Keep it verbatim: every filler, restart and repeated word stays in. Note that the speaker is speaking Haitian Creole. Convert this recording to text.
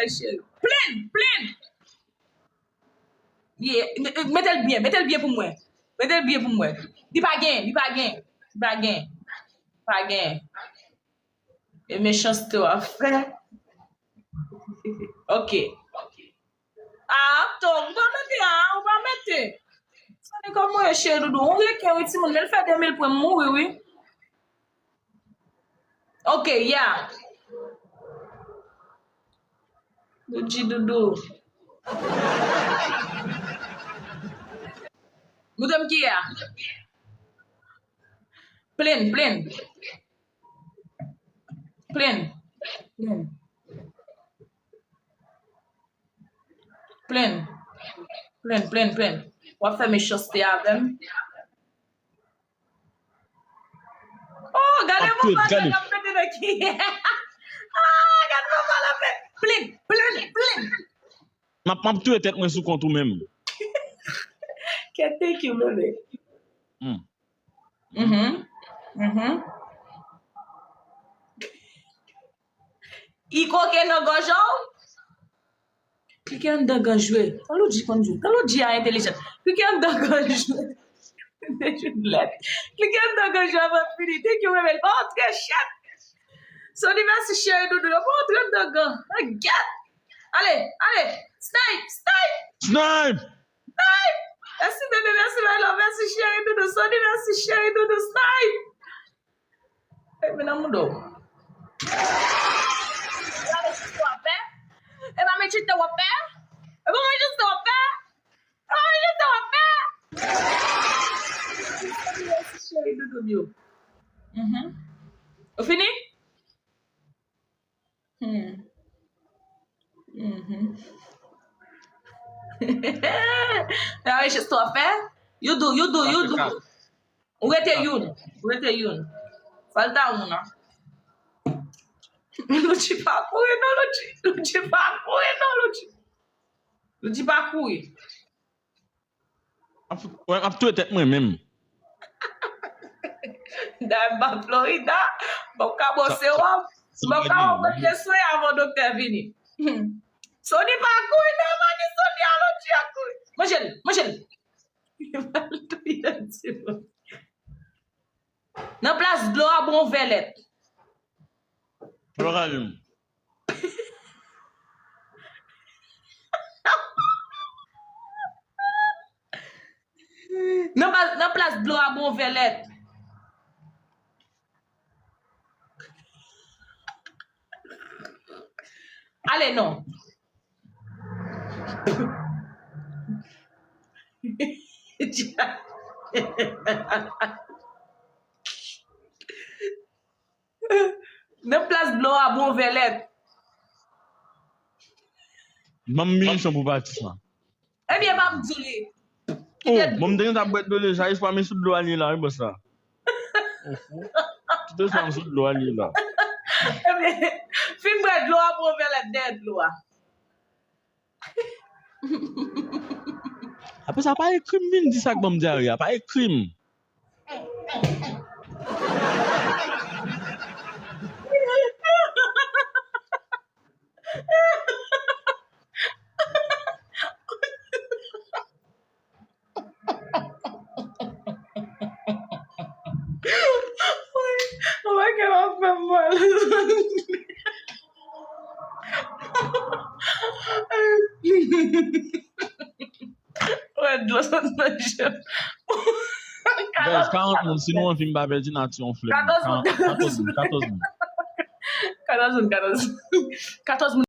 Cheri. Plen, plen. Yeah, mete l byen, mete l byen pou mwen. Mete l byen pou mwen. Li pa gen, li pa gen, li pa gen, pa gen. E mechanste w ap fè. Ok. Ah, Tom, ou pa mete, ah, ou pa mete. Sa ni kòman ye, cheri doudou. Ou reken, wi, timoun, men l fè de mil pwen, m mouri, wi. Ok, yeah. Doudji doudou. Mouton ki a? Plen, plen. Plen. Plen. Plen. Plen, plen, plen. W ap fè mechanste avè m. Oh, gade manman sa k ap mete nan ki. Ah, gade manman la fè. Plen, plen, plen. M ap, m ap touye tèt mwen sou kont ou menm. Kèt, thank you, bebe. Hmm. Mhm. Mhm. I koke nan gòj ou? Klike anndan gòj ou. Tan Loudji konn jwe. Tan Loudji a entèlijan. Klike anndan gòj ou. Klike anndan gòj ou avan fini. Thank you, bebe. Pa antre chat. Sony, mèsi cheri doudou. Yo pa antre anndan gòj. Gèt. Ale, ale. Snipe, snipe. Snipe. Snipe. Mèsi, bebe. Mèsi, my love. Mèsi, cheri doudou. Sony, mèsi, cheri doudou. Snipe. E vin nan mouda w. E pa mechanste w ap fè? E pa mechanste w ap fè? E pa mechanste w ap fè? E pa mechanste w ap fè? Cheri doudou m yo. Mhm. Ou fini? Hmm. Mhm. Sa mechanste w ap fè? You do, you do, you do. Ou rete youn. Ou rete youn. Falta una. Loudji pa kouri non, Loudji. Loudji pa kouri non, Loudji. Loudji pa kouri. M ap, m ap touye tèt mwen menm. Dayè m pa Florida, m ap ka bwose w ap, m ap ka wè w pran swen avan doktè vini. Sony pa kouri non, m a di Sony a Loudji a kouri. Manje l, manje l. Nan plas dlo a, bon vèlèt. Dlo ka di m. Nan plas, nan plas dlo a, bon vèlèt. Ale non. Nan plas dlo a, bon vèlèt. Ban m minisyon pou pati sa. Ebyen, pa m di li. Oh, bon, m te gentan bwè dlo deja, espwa m sou dlo a li la, wi, bòs la. Tout espwa m sou dlo a li la. Ebyen, fin bwè dlo a, bon vèlèt dèyè dlo a. Apre sa, pa ekri m vin di sa k ban m dyare a, pa ekri m. Anmwey, anmwey, kè m ap fè m mal. Wè, dlo sot nan je m. Guys, karant moun, si nou anvi m pa pèdi nati yon flèm. Katòz moun, katòz moun, katòz moun. Katòz moun, katòz moun. Katòz moun.